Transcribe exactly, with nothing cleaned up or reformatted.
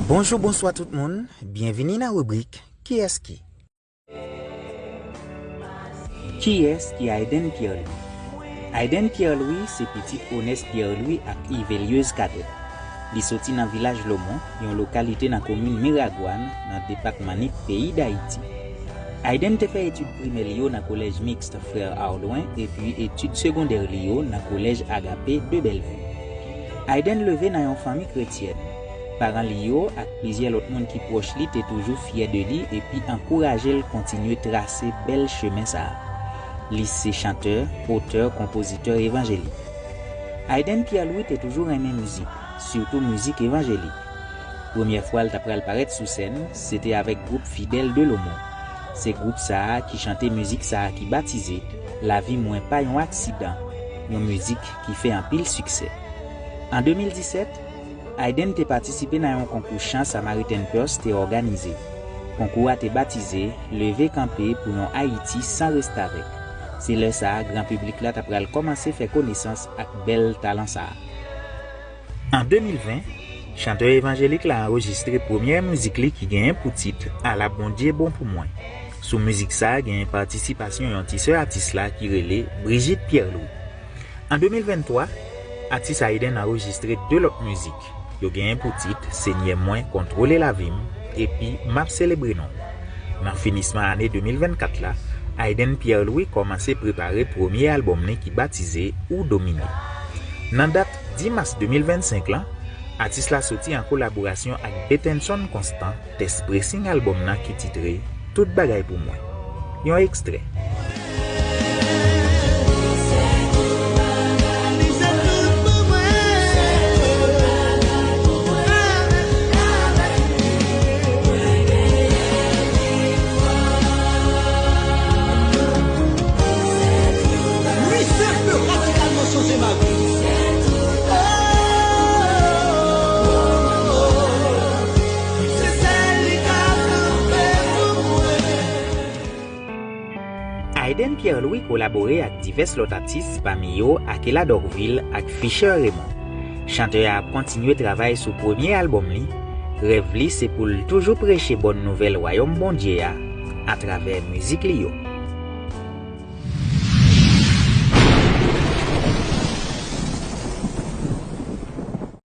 Bonjou, bonswa tout moun. Byenvini nan ribrik Kiyès ki? Kiyès ki Ayden Pierre Louis? Ayden Pierre Louis se pitit Onès Pierre Louis ak Yvelieuze Cadet. Li soti nan vilaj Lomon, yon lokalite nan komin Miragwàn, nan depatman Nip, peyi Dayiti. Ayden te fè etid primè li yo nan kolèj miks Frè Ardouin epi etid segondè li yo nan kolèj Agape de Bèlvi. Ayden leve nan yon fanmi kretyèn. Paran li yo ak plizyè lòt moun ki pwòch li te toujou fyè de li epi ankouraje l kontinye trase bèl chemen sa a. Li se chantè, otè, konpozitè evanjelik. Ayden Pierre Louis te toujou renmen mizik, sitou mizik evanjelik. Premyè fwa l ta pral parèt sou sèn, se te avèk gwoup Fidèl de Lomon. Se gwoup sa a ki chante mizik sa a ki batize Lavi mwen pa yon aksidan, yon mizik ki fè anpil siksè. An de mil disèt, Ayden te patisipe nan yon konkou chan Samaritan Purse te òganize. Konkou a te batize Leve kanpe pou yon Ayiti san restavèk. Se lè sa a, gran piblik la ta pral kòmanse fè konesans ak bèl talan sa a. An de mil ven, chantè evanjelik la anrejistre premyè mizik li ki genyen pou tit Ala Bondye bon pou mwen. Sou mizik sa a, genyen patisipasyon yon ti sè atis la ki rele Brigitte Pierre Louis. An de mil venntwa, atis Ayden anrejistre de lòt mizik. Yo genyen pou tit Senyè mwen, kontwole lavi m epi M ap selebre non w. Nan finisman ane de mil vennkat la, Ayden Pierre Louis kòmanse prepare premye albòm li ki batize Ou Domine. Nan dat dis mas de mil vennsenk lan, atis la soti an kolaborasyon ak Betenson Constant tès pressing albòm nan ki titre Tout bagay pou mwen. Yon ekstrè. Ayden Pierre Louis kolabore ak divès lòt atis, pami yo Akela Dorvil ak Fischer Raymond. Chantè a ap kontinye travay sou premye albòm li. Rèv li se pou l toujou preche bòn nouvèl Wayòm Bondye a atravè mizik li yo.